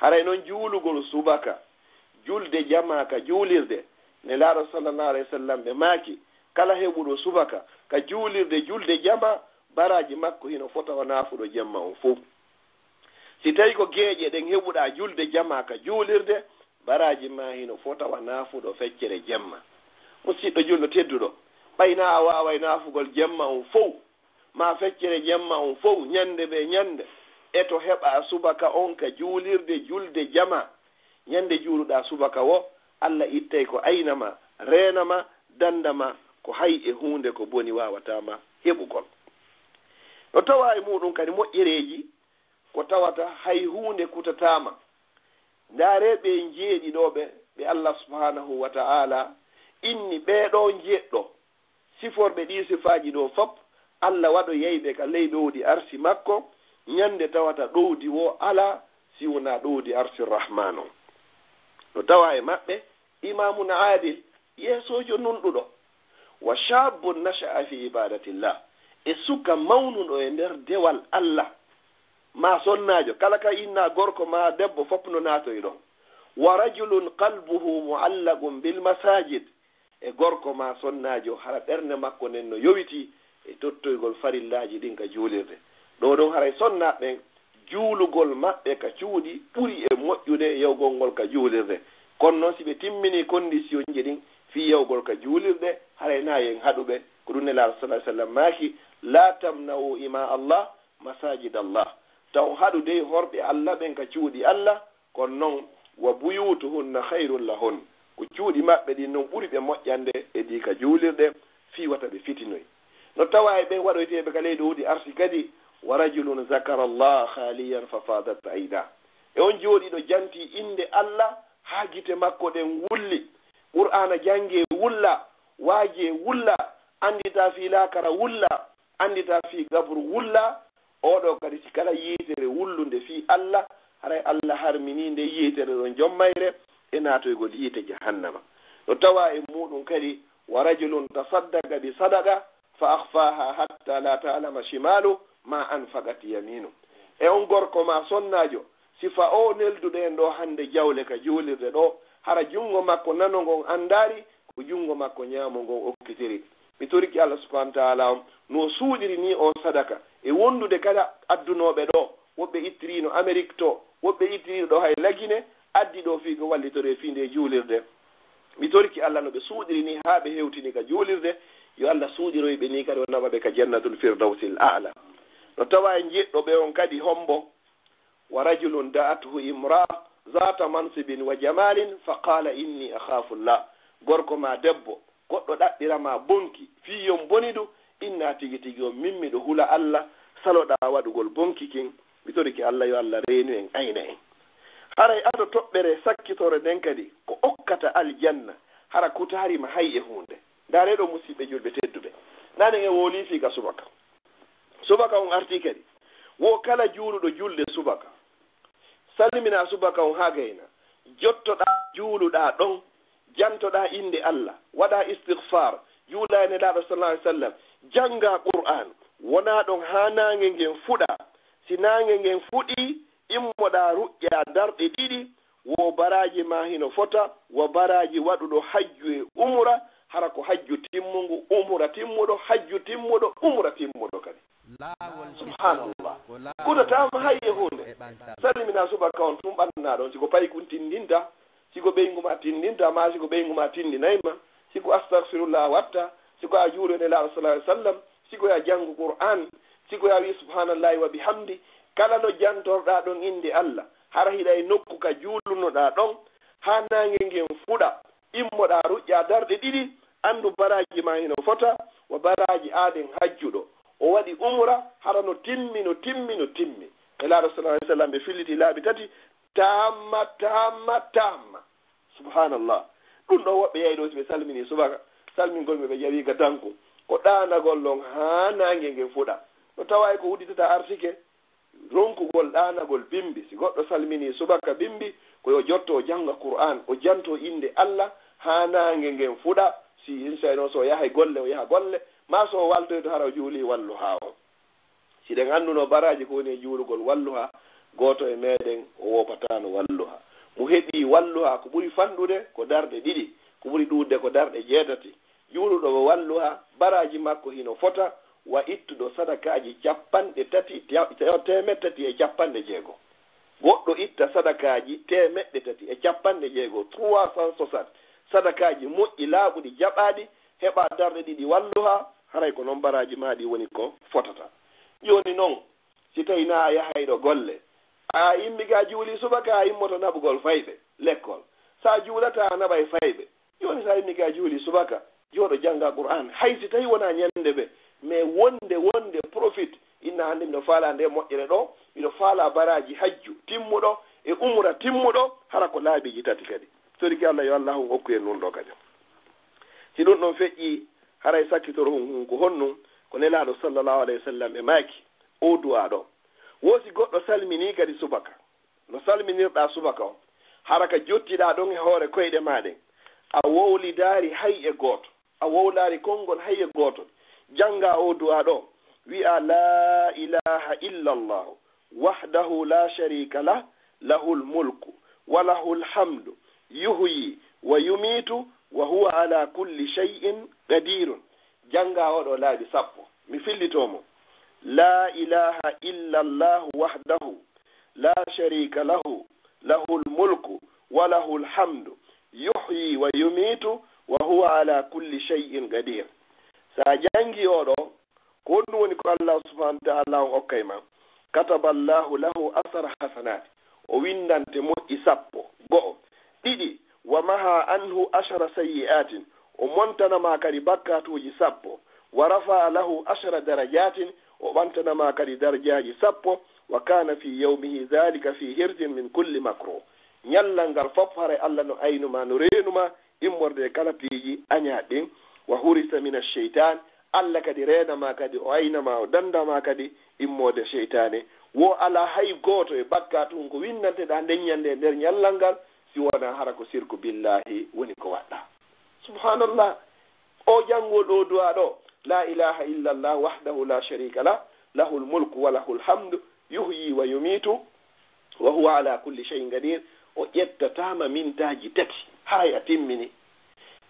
Haray noon juulugol subaka, julde jamaa ka juulirde, Nelaaɗo sallallahu alayhi wa sallam ɓe maaki, kala heɓuɗo subaka ka juulirde julde jamaa, baraaji makko hino fota wa naafuɗo jemma on fof. Si tawii ko geeƴe ɗen heɓuɗaa julde jamaa ka juulirde, baraaji maa hino fota wa naafuɗo feccere jemma. Musiɗɗo julɗo tedduɗo, ɓay na a waaway naafugol jemma on fow, maa feccere jemma on fow, ñannde bee ñannde, e to heɓaa subaka on ka juulirde julde jamaa. Ñannde juuluɗaa subaka woo, Alla ittay ko ayna ma, reena ma, dannda ma, ko hay e huunde ko boni waawataa ma heɓugol. No tawaa e muuɗum kadi moƴƴereeji ko tawata hay huunde kutataa ma. Ndaaree ɓee njeeɗiɗo ɓe, ɓe Alla subhaanahu wa ta'aala inni ɓee ɗoo njeeɗɗo, siforɓe ɗii sifaaji ɗoo fop, Alla waɗoyay ɓe ka ley ɗowdi arsi makko, ñannde tawata ɗowdi woo alaa si wonaa ɗowdi arsi Rahmaan on. No tawaa e maɓɓe, imaamun aadil, yeesoojo nunɗuɗo, wa shaabbun nasha'a fi ibaadatillah, e suka mawnuɗo e nder dewal Alla, maa sonnaajo, kala ka innaa gorko maa debbo fop no naatoy ɗon, wa rajulun qalbuhu mu'allaqun bil masaajid, e gorko maa sonnaajo hara ɓernde makko nden no yowitii e tottoygol farillaaji ɗin ka juulirde. Ɗoo ɗon haray sonnaaɓe ɓen juulugol maɓɓe ka cuuɗi ɓuri e moƴƴude yawgol ngol ka juulirde. Kono noon si ɓe timminii kondisiyonji ɗin fii yawgol ka juulirde, haray na en haɗu ɓe. Ko ɗum Nelaaɗo sallallahu alayhi wa sallam maaki, laa tamna'u ima Allah masajid Allah. Taw haɗu dey horɓe Alla ɓen ka cuuɗi Alla, kono noon, wa buyutuhunna khayrun lahun, ko cuuɗi maɓɓe ɗin non ɓuri ɓe moƴƴande e ɗi ka juulirɗe, fii wata ɓe fitinoy. No tawaa e ɓen waɗoyteeɓe ka leydi woodi arsi kadi, wa rajulun zakara Allah khaliyan fa fadat ayna. E on jooɗiiɗo jantii innde Alla haa gite makko ɗen wulli, Qur'aana janngee wulla, waajee wulla, annditaa fii laakara wulla, annditaa fii gabru wulla, oo ɗoo kadi si kala yiitere wullunde fii Alla, haray Alla harminii nde yiitere ɗon jom mayre e naatoygol yiite jahannama. No tawaa e muuɗum kadi, wa rajulun tasaddaqa bi sadaqa fa akhfaha hatta la ta'lama shimalu ma anfaqat yaminu. E on gorko maa sonnaajo, sifa oo nelduɗo en ɗoo hannde jawle ka juulirde ɗoo, hara junngo makko nano ngon anndaali, ko junngo makko ñaamo ngon okkitiri. Mi torike Alla subhaanahu wa ta'aala on no suuɗiri nii on sadaka e wondude kala addunooɓe ɗoo, woɓɓe ittiriino Amerik to, woɓɓe ittiriino ɗoo hay Lagine, addi ɗoo fii ko wallitoree fii ndee juulirde. Mi torike Alla no ɓe suuɗiri nii haa ɓe hewtini ka juulirde, yo Alla suuɗiroy ɓe nii kadi o naɓa ɓe ka jannatul firdawsil a'la. No tawaa e njeeɗɗo ɓe on kadi hombo, wa rajulun da'athu imra'a zata mansibin wa jamalin fa qala inni akhafu Allah. Gorko maa debbo, goɗɗo ɗaɓɓira maa bonki, fii yon bonidu, innaa tigi tigi on min miɗo hula Alla, saloɗaa waɗugol bonki kin, mi torike Alla yo Alla reenu en ayna en. Haray ado toɓɓere sakkitore nden kadi, ko okkata aljanna, hara kutaari ma hay e huunde. Ndaaree ɗoo musiɓɓe julɓe tedduɓe. Naane en woolii fii ka subaka. Subaka on artii kadi. Wo kala juuluɗo julde subaka, salminaa subaka on haa gayna, jottoɗaa juuluɗaa ɗon, jantoɗaa innde Alla, waɗaa istighfar, juulaa e Nelaaɗo sallallahu alaihi wasallam, janngaa Qur'an, wonaa ɗon haa naange ngen fuɗa. Si naange ngen fuɗii, immoɗaa ruƴƴaa darɗe ɗiɗi, wo baraaji maa hino fota wa baraaji waɗuɗo hajju e umra, hara ko hajju timmungu, umra timmuɗo, hajju timmuɗo, umra timmuɗo kadi. Subhanallah. Kutataama hay e huunde. Salminaa subaka on tun ɓannaa ɗon. Si ko paykun tinndinta, si ko ɓeyngu maa tinndinta, maa si ko ɓeyngu maa tinndinay ma, si ko astaghfirullah watta, si ko a juulu e Nelaaɗo sallallahu alaihi wasallam, si ko ya janngu Qur'an, si ko ya wi subhanallahi wa bihamdi, kala no jantorɗaa ɗon innde Alla, hara hiɗa e nokku ka juulunoɗaa ɗon, haa naange ngen fuɗa, immoɗaa ruƴƴaa darɗe ɗiɗi, anndu baraaji maa hino fota wa baraaji aaden hajjuɗo. O waɗi umra, hara no timmi, no timmi, no timmi. Nelaaɗo sallallahu alaihi wasallam ɓe filliti laabi tati, tamma, tamma, tamma. Subhanallah. Ɗum ɗoo woɓɓe yahi ɗoo si ɓe salminii subaka, salmingol ɓe ɓe ƴawi ga danku. Ko ɗaanagol ɗon haa naange ngen fuɗa. No tawaa e ko udditata arsike, ronkugol ɗaanagol bimbi. Si goɗɗo salminii subaka bimbi, ko yo jotto o jannga Qur'an, o janto innde Alla haa naange ngen fuɗa. Si insha Allah, so o yahay golle, o yaha golle. Maa so o waltoyto hara o juulii walluhaa o. Si ɗen annduno baraaji ko woni e juulugol walluhaa, gooto e meɗen o woopataano walluhaa. Mo heɓii walluhaa ko ɓuri fanɗude ko darɗe ɗiɗi, ko ɓuri ɗuuɗde ko darɗe jeetati. Juuluɗo o walluhaa, baraaji makko hino fota wa ittuɗo sadakaaji cappanɗe tati, te-, teemeɗɗe tati e cappanɗe jeego. Goɗɗo itta sadakaaji teemeɗɗe tati e cappanɗe jeego, trois cent soixante, sadakaaji moƴƴi laaɓuɗi jaɓaaɗi, heɓa darɗe ɗiɗi walluhaa, haray ko non baraaji maa ɗi woni ko fotata. Jooni non, si tawi na a yahayɗo golle, a immi ga juuli subaka, a immoto naɓugol fayɓe lekkol. Sa juulata a naɓay fayɓe. Jooni sa immi ga juuli subaka, jooɗo jannga Qur'an. Hay si tawi wona ñande ɓe, mais wonde, wonde profit, inna hannde miɗo faala nde moƴƴere ɗo, miɗo faala baraaji hajju timmuɗo e umra timmuɗo, hara ko laabiiji tati kadi. Toriki Allah, yo Allah on okku en ɗum ɗo kadi. Si ɗum ɗon feƴƴi, haray sakkitoro hun, hun ko honɗum? Ko Nelaaɗo sallallahu alayhi wa sallam e maaki, o du'aa ɗo. Wo si goɗɗo salminii kadi subaka, no salminirɗaa subaka on, hara ka jottiɗaa ɗon e hoore koyɗe maa ɗen, a wowlidaari hay e gooto, a wowlaari konngol hay e gooto, janngaa o du'aa ɗo, wi'aa, "Laa ilaaha illa Allaahu, wahdahu laa shariika lah, lahul mulku, wa lahul hamdu, yuhyi wa yumiitu, wa huwa alaa kulli shay'in qadiirun." Janngaa o ɗo laabi sappo. Mi fillitoo mo. "Laa ilaaha illa Allaahu wahdahu, laa shariika lahu, lahul mulku, wa lahul hamdu, yuhyi wa yumiitu, wa huwa alaa kulli shay'in qadiir." Sa janngi o ɗo, ko honɗum woni ko Allah subhanahu wa ta'ala on okkay ma? "Kataba Allaahu lahu asara hasanaati." O winndante moƴƴi sappo, go'o. Ɗiɗi, "Wa maha anhu ashara sayyi'aatin." O montana ma kadi bakkaatuuji sappo. "Wa rafa'a lahu ashara darajaatin." O ɓantana ma kadi darjaaji sappo. "Wa kaana fi yawmihi dhaalika fi hirzin min kulli makruh." Ñallal ngal fof haray Allah no aynu ma, no reenu ma immorde e kala piiji añaaɗi ɗin. "Wa hurisa mina sheytaan." Allah kadi reena ma kadi, o ayna ma, o dannda ma kadi immorde seytaane. Wo alaa hay gooto e bakkaatu ko winnanteɗaa nden ñande e nder ñallal ngal, si wonaa hara ko sirku billaahi woni ko waɗɗaa. Subhaanallah. O janngol ɗo du'aa ɗo, "Laa ilaaha illa Allah wahdahu laa shariika lah, lahul mulku wa lahul hamdu, yuhyi wa yumiitu, wa huwa alaa kulli shay'in qadiir." O ƴettataama mintaaji tati, haray a timmini.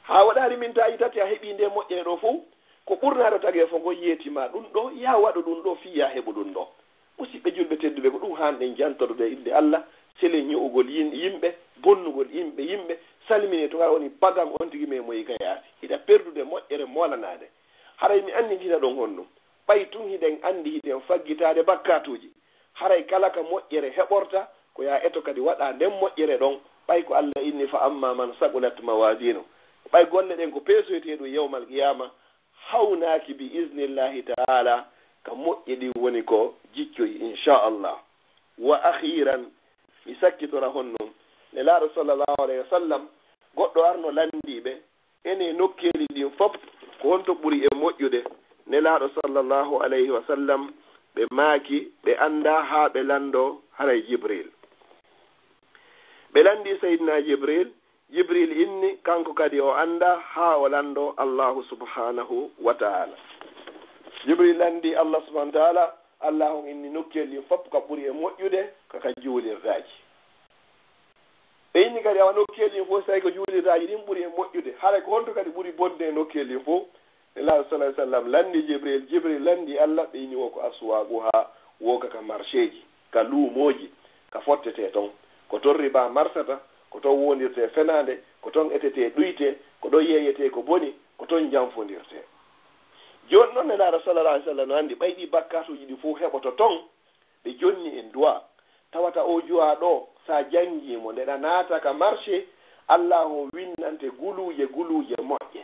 Haa waɗaali mintaaji tati, a heɓii nde moƴƴere ɗo fof, ko ɓurnaade tagee fof ngo yeeti ma ɗum ɗo, yaa waɗu ɗum ɗo, fii yaa heɓu ɗum ɗo. Musidɓe julɓe tedduɓe, ko ɗum haanɗen jantorude innde Allah, selen ño'ugol yin-, yimɓe, bonnugol yimɓe, yimɓe, salmine to kala woni pagan on tigi, mais mo yiga yaasi. Hiɗa perdude moƴƴere moolanaade. Haray mi anndintina ɗon honɗum? Ɓay tun hiɗen anndi hiɗen faggitaade bakkaatuuji. Haray kala ka moƴƴere heɓorta, ko yaa eto kadi waɗa nden moƴƴere ɗon, ɓay ko Allah inni, "Fa amma man saqulat mawaziinu." Ɓay golle ɗen ko peesoytee ɗum yawmal qiyaama, hawnaaki bi iznillaahi ta'aala, ka moƴƴi ɗin woni ko jiccoyi, inchallah. Wa akhiran, mi sakkitora honɗum, Nelaaɗo sallallahu alayhi wa sallam, goɗɗo arno lanndii ɓe, ene nokkeeli ɗin fof, ko honto ɓuri e moƴƴude? Nelaaɗo sallallahu alayhi wa sallam, ɓe maaki, ɓe annda haa ɓe lanndo haray Jibril. Ɓe lanndi Sayyidina Jibril, Jibril inni, kanko kadi o annda haa o lanndo Allahu subhanahu wa ta'ala. Jibril lanndi Allah subhanahu wa ta'ala, Allahu inni nokkeeli ɗin fof ka ɓuri e moƴƴude, ka ka juulirtaaji. Ɓe inni kadi, awa nokkeeli ɗin fof, so tawi ko juulirtaaji ɗin ɓuri e moƴƴude, haray ko honto kadi ɓuri bonde e nokkeeli ɗin fof? Nelaaɗo sallallahu alayhi wa sallam lanndi Jibril, Jibril lanndi Allah, ɓe inni wo ko aswaaquha, wo ka, ka marché ji, ka luumooji, ka fottetee ton. Ko ton riba marsata, ko ton wondirtee fenaande, ko ton etetee ɗuytee, ko ɗon yeeyetee ko boni, ko ton janfondirtee. Jooni non Nelaaɗo sallallahu alayhi wa sallam no anndi ɓay ɗi bakkaatuuji ɗi fof heɓoto ton, ɓe jonni en du'a. Tawata o du'a ɗo, sa janngi mo, nde ɗa naata ka marché, Allah o winnante guluuje, guluuje moƴƴe.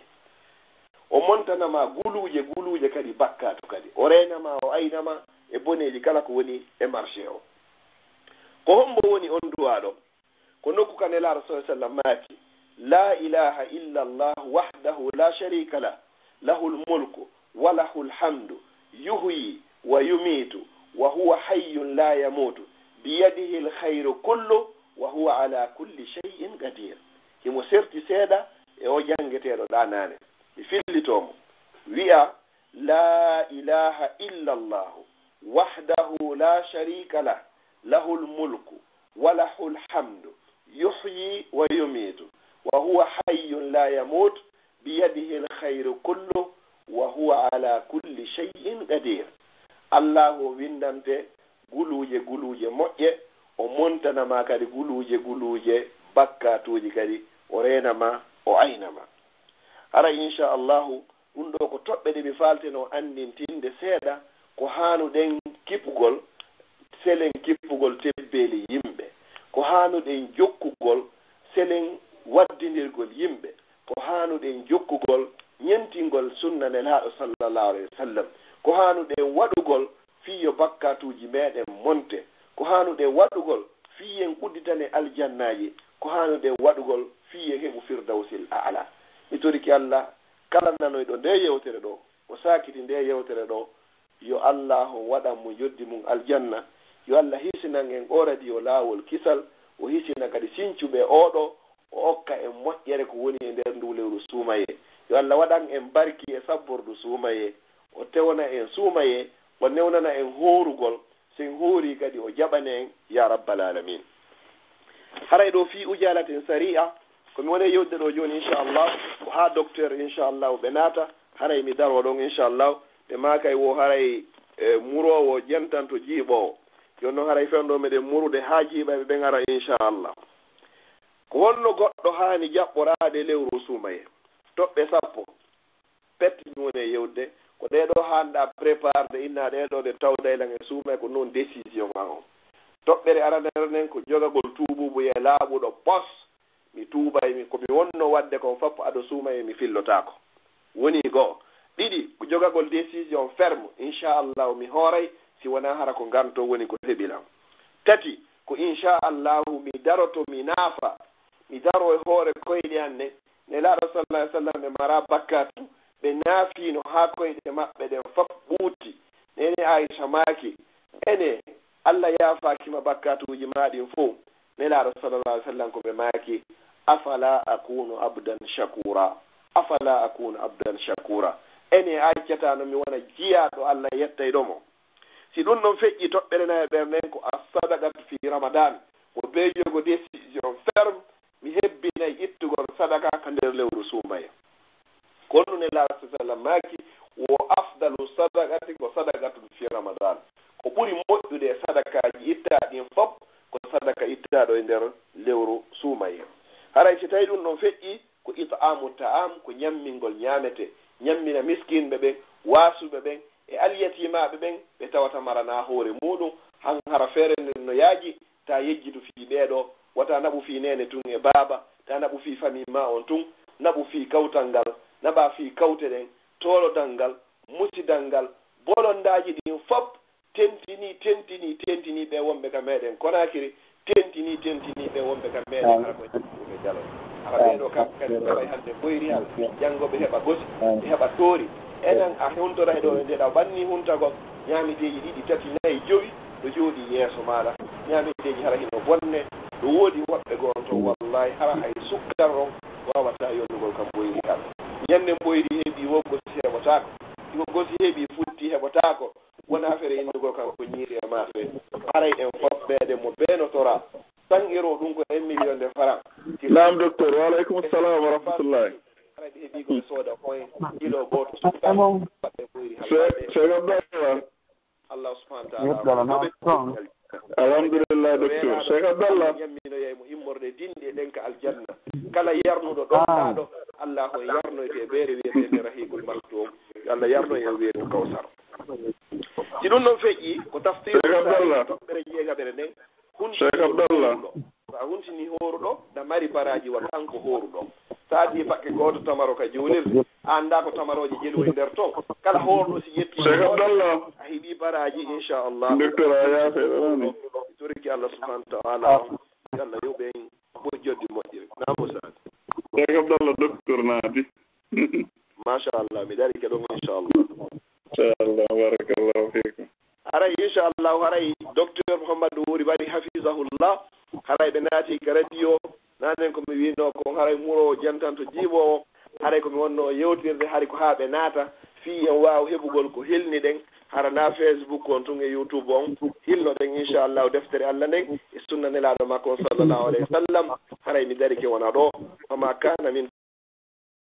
O montana ma guluuje, guluuje kadi bakkaatu kadi. O reena ma, o ayna ma e boneeji kala ko woni e marché o. Ko hombo woni on du'a ɗo? Ko nokku ka Nelaaɗo sallallahu alayhi wa sallam maaki, "La ilaha illa Allah wahdahu la sharika lah, lahul mulku wa lahul hamdu, yuhyi wa yumitu, wa huwa hayyun la yamutu, biyadihil khayru kullu, wa huwa ala kulli shay'in qadir." Himo serti seeɗa e o janngeteeɗo ɗa naane. Mi fillito mo. Wi'a, لا إله إلا الله وحده لا شريك له، له الملك وله الحمد يحيي ويميت وهو حي لا يموت بيده الخير كله وهو على كل شيء قدير. Allaahu o winndante guluuje guluuje moƴƴe, o montana ma kadi guluuje guluuje bakkaatuuji kadi, o reena ma, o ayna ma. Hara inchallahu ɗum ɗo ko toɓɓe ɗe mi faalteno anndintinde seeɗa, ko haanuɗen kippugol, selen kippugol tebbeeli yimɓe, ko haanuɗen jokkugol, selen waddindirgol yimɓe, ko haanuɗen jokkugol, ñentingol sunna Nelaaɗo sallallahu alayhi wa sallam, ko haanuɗen waɗugol fii yo bakkaatuuji meeɗen monte, ko haanuɗen waɗugol fii en udditane aljannaaji, ko haanuɗen waɗugol fii en heɓu firdawsil a'la. Mi torike Alla kala nanoyɗo nde yewtere ɗo, o saakiti nde yewtere ɗo, yo Allaahu waɗan mo njoddi mum aljanna, yo Alla hisinan en oo radio laawol kisal, o hisina kadi sincuɓe oo ɗo, o okka en moƴƴere ko woni e nder ndu lewru suumayee. Yo Alla waɗan en barki e sabbordu suumayee, o tewna en suumayee, o newnana en hoorugol, so en hoorii kadi o jaɓana en, yaa rabbal aalamiin. Haray ɗo fii ujaalatin sari'a, ko mi woni e yewtude ɗo jooni, inchallah, ko haa docteur, inchallah, ɓe naata, haray mi daroo ɗon, inchallah, ɓe maakay wo haray, e, muroowo jantanto jiiɓoowo. Jooni noon haray fewndo meɗen murude haa jiiɓayɓe ɓen ara, inchallah. Ko honno goɗɗo haani jaɓɓoraade lewru suumayee? Toɓɓe sappo. Pet mi woni e yewtude, ko ɗee ɗoo haanɗaa préparde, inna ɗee ɗoo ɗe tawday lan e suumayee, ko noon décision an on. Toɓɓere aranere nden ko jogagol tuubuubuyee laaɓuɗo pos, mi tuubay mi, ko mi wonno waɗde kon fop ado suumayee mi fillotaako. Woni goo. Ɗiɗi, ko jogagol décision ferme, inchallahu mi hooray, si wonaa hara ko nganto woni ko heɓi lan. Tati, ko inchallahu mi daroto, mi naafa, mi daro e hoore koyɗe an nden. Nelaaɗo sallallahu alayhi wa sallam ɓe maraa bakkaatu, ɓe naafiino haa koyɗe maɓɓe ɗen fop ɓuuti. Neene Aisha maaki, ene, Alla yaafaaki ma bakkaatuuji maa ɗin fow. Nelaaɗo sallallahu alayhi wa sallam ko ɓe maaki, afala akunu abdan shakura, afala akunu abdan shakura. Ene, a accata no mi wona jiyaaɗo Alla yettayɗo mo? Si ɗum ɗon feƴƴi, toɓɓere nayaɓere nden ko as-sadaqatu fi Ramadan, ko bee yogo décision ferme, mi hebbinay ittugol sadaka ka nder lewru suumayee. Ko honɗum Nelaaɗo sallallahu alayhi wa sallam maaki, wo afdalu sadaqati ko sadaqatun fi Ramadan. Ko ɓuri moƴƴude e sadakaaji ittaaɗi ɗin fop, ko sadaka ittaaɗo e nder lewru suumayee. Haray si tawi ɗum ɗon feƴƴi, ko it'aamu ta'aam, ko ñammingol ñaametee, ñammina miskinɓe ɓen, waasuɓe ɓen, e alyatimaaɓe ɓen, ɓe tawata maranaa hoore muuɗum, han hara feere nden no yaaji, taa yejjitu fii ɓee ɗoo, wata naɓu fii neene tun e baaba, taa naɓu fii famii maa on tun, naɓu fii kawtal ngal, naɓaa fii kawte ɗen, toolodal ngal, musidal ngal, bolondaaji ɗin fop, tentinii, tentinii, tentinii ɓee wonɓe ka meeɗen Konaakiri, tentinii, tentinii ɓee wonɓe ka meeɗen hara koye ɓe jalo. Hara ɓee ɗoo kamɓe kadi ɓe heɓay hannde boyri hal, janngo ɓe heɓa gosi, ɓe heɓa toori. Enen a huntora e ɗoo e ndeɗa ɓanni huntagol, ñaamideeji ɗiɗi, tati, nayi, jowi, ɗo jooɗii yeeso maaɗa. Ñaamideeji hara hino bonne, ɗo woodi woɓɓe goo on ton, wallaahi, hara hay sukkar on waawataa yonugol ka boyri hal. Ñande boyri heɓii woo gosi heɓotaako, si ko gosi heɓii futti heɓotaako, wonaa feere innugol kan ko ñiiri e maafe. Haray en fof meeɗen mo beenotora. Cent euro, ɗum ko un million de francs. Naam, docteur. Wa aleykum salam wa rahmatullahi. Haray ɓe heɓii ko ɓe sooda koye kilo gooto sukkar, waɗde boyri halal. Cheikh Abdallah. Allah subhanahu wa ta'ala. Alhamdulillah, docteur. Cheikh Abdallah. Ñamminoyay mo immorde dinɗe ɗen ka aljanna. Kala yarnuɗo ɗon ɗaɗo, Allah on yarnoyte e beere wiyeteende Rahiqul Maktum. Yo Allah yarnoy en weedu Kawsar. Si ɗum ɗon feƴƴi, ko tafsiru Cheikh Abdallah. Toɓɓere jeegaɓere nden. Cheikh Abdallah. So a huntini hooruɗo, na mari baraaji wa kanko hooruɗo. So a addi fakke gooto tamaro ka juulirde, a anndaa ko tamarooje jeɗu e nder ton. Kala hooruɗo si ƴetti Cheikh Abdallah. A heɓii baraaji, inchallah. Docteur, a yaafe ɗo noon. Mi toriki Allah subhanahu wa ta'ala on. Yo Allah yoɓ en moƴƴoddi moƴƴiri. Naam, Ustaad. Cheikh Abdallah, docteur naati. Machallah, mi darike ɗon, inchallah. Inchallah, barakallahu fiikum. Haray, inchallahu, haray docteur Mouhamadou Wuri Bari, hafizahullah, haray ɓe naati ka radio, nanen ko mi wiino kon, haray muroowo jantanto jiiɓoowo, haray ko mi wonno yewtirde, hari ko haa ɓe naata, fii en waaw heɓugol ko helni ɗen, hara na Facebook on tun e YouTube on, hilno ɗen, inchallahu, deftere Allah nden e sunna Nelaaɗo makko on, sallallahu alayhi wa sallam. Haray mi darike wona ɗo. Wa ma kana min